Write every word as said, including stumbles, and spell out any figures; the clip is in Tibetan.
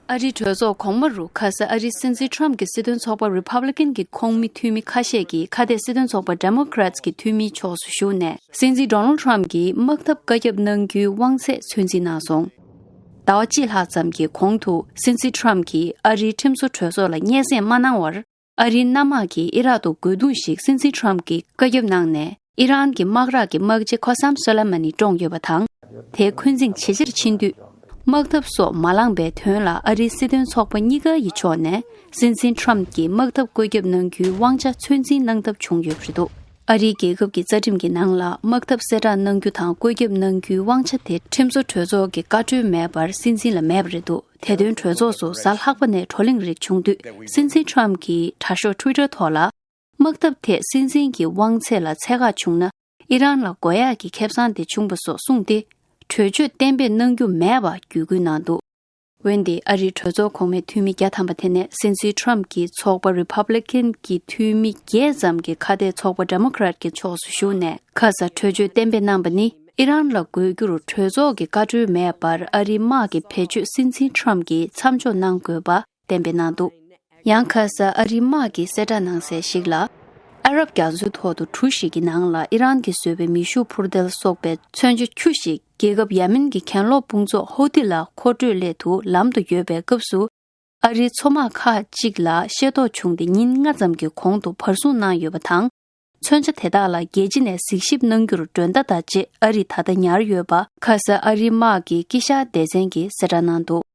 ཨ་རིའི་གྲོས་ཚོགས་གོང་མ་རུ་ཁ་ས་ཨ་རིའི་སྲིད་འཛིན་ཁྲམ་གྱི་སྲིད་དོན་ཚོགས་པ་Republican་གྱི་ཁོངས་མི་འཐུས་མི་ཁ་ཤས་ཀྱིས་ཁ་གཏད་སྲིད་དོན་ཚོགས་པ་Democrats་གྱི་འཐུས་མིའི་ཕྱོགས་སུ་ཞུགས་ནས། སྲིད་འཛིན་Donald Trump་གྱིས་དམག་འཐབ་བཀའ་ཁྱབ་གནང་རྒྱུའི་དབང་ཚད་ཚོད་འཛིན་གནང་སོང་། ཟླ་བ་གཅིག་ལྷག་ཙམ་གྱི་གོང་དུ་སྲིད་འཛིན་Trump་གྱིས་ཨ་རིའི་ཁྲིམས་བཟོ་གྲོས་ཚོགས་ལ་སྙན་སེང་མ་གནང་བར། ཨ་རིའི་མནའ་མ་གིས་ཨི་རག་ཏུ་རྒོལ་རྡུང་ཞིག་སྲིད་འཛིན་Trump་གྱིས་བཀའ་ཁྱབ་གནང་ནས། ཨི་རན་གྱི་དམག་རགས་ཀྱི་དམག་སྤྱི་Qasem Soleimani་བཀྲོངས་ཡོད་པ་དང་། དེ་འཁོན་འཛིང་ཇེ་ཆེར་ཕྱིན་དུས། དམག་འཐབ་སོགས་མ་ལངས་པའི་དོན་ལ་ཨ་རིའི་སྲིད་དོན་ཚོགས་པ་གཉིས་ཀ་ཡི་ཕྱོགས་ནས་སྲིད་འཛིན་Trump་གྱིས་དམག་འཐབ་བཀོད་ཁྱབ་གནང་རྒྱུའི་དབང་ཆ་ཚོད་འཛིན་གནང་ཐབས་བྱུང་ཡོད་པ་རེད་འདུག་ཨ་རིའི་རྒྱལ་ཁབ་ཀྱི་རྩ་ཁྲིམས་ཀྱི་ནང་ལ་དམག་འཐབ་གསལ་བསྒྲགས་གནང་རྒྱུ་དང་བཀོད་ཁྱབ་གནང་རྒྱུའི་དབང་ཆ་དེ་ཁྲིམས་བཟོ་གྲོས་ཚོགས་ཀྱི་བཀའ་འཁྲོལ་མེད་པར་སྲིད་འཛིན་ལ་མེད་པ་རེད་འདུག་དེ་དོན་གྲོས་ཚོགས་སུ་གཟའ་ལྷག་པ་ནས་བགྲོ་གླེང་རིགས་བྱུང་དུས། སྲིད་འཛིན་Trump་གྱིས་དྲ་ཤོག་Twitter་ཐོག་ལ། དམག་འཐབ་ཐད་སྲིད་འཛིན་གྱི་དབང་ཚད་ལ་ཚད་བཀག་བྱུང་ན། ཨི་རན་ལ་རྒོལ་ཡག་གི་ཁེ་བཟང་དེ་བྱུང་བ་སོགས་གསུངས་ཏེ། གྲོས་ཆོད་གཏན་འབེབས་གནང་རྒྱུ་མེད་པ་བརྒྱུད་སྐུལ་གནང་འདུག་འོན་ཏེ་ཨ་རིའི་གྲོས་ཚོགས་གོང་མའི་འཐུས་མི་བརྒྱ་ཐམ་པ་དེ་ནས་སྲིད་འཛིན་Trump་གྱི་ཚོགས་པ་Republican་གྱི་འཐུས་མི་བརྒྱད་ཙམ་གྱི་ཁ་གཏད་ཚོགས་པ་Democrat་གྱི་ཕྱོགས་སུ་ཞུགས་ནས། ཁ་ས་གྲོས་ཆོད་གཏན་འབེབས་གནང་པ་ནི་ཨི་རན་ལ་རྒོལ་རྒྱུར་གྲོས་ཚོགས་ཀྱི་བཀའ་འཁྲོལ་མེད་པར་ཨ་རིའི་དམག་གི་བེད་སྤྱོད་སྲིད་འཛིན་Trump་གྱིས་མཚམས་འཇོག་གནང་དགོས་པ་གཏན་འབེབས་གནང་འདུག་ཡང་ཁ་ས་ཨ་རིའི་དམག་གིས་གསལ་བསྒྲགས་གནང་གསལ་ཞིག་ལ། ཨ་རབ་རྒྱ་མཚོའི་ཐོག་ཏུ་གྲུ་ཞིག་གི་ནང་ལ་ཨི་རན་གྱིས་བཟོས་པའི་མེ་ཤུགས་འཕུར་མདེལ་སོགས་པའི་མཚོན་ཆ་ཁྱུ་ཞིག་རྒྱལ་ཁབ་ཡ་མིན་གྱི་གྱེན་ལོག་དཔུང་ཚོགས་ཧོ་ཏི་ལ་མཁོ་སྤྲོད་སླད་དུ་ལམ་དུ་ཡོད་པའི་སྐབས་སུ། ཨ་རིའི་མཚོ་དམག་ཁག་ཅིག་ལ་ཤེས་རྟོགས་བྱུང་སྟེ་ཉིན་ལྔ་ཙམ་གྱི་གོང་དུ་བར་སྲུང་གནང་ཡོད་པ་དང་། མཚོན་ཆ་དེ་དག་ལ་རྒྱལ་སྤྱི་ནས་གཟིགས་ཞིབ་གནང་རྒྱུར་མགྲོན་བརྡ་དང་བཅས་ཨ་རི་ད་ལྟ་ཉར་ཡོད་པ་ཁ་ས་ཨ་རིའི་དམག་གི་དཀྱིལ་ཤར་སྡེ་ཚན་གྱིས་གསལ་བསྒྲགས་གནང་འདུག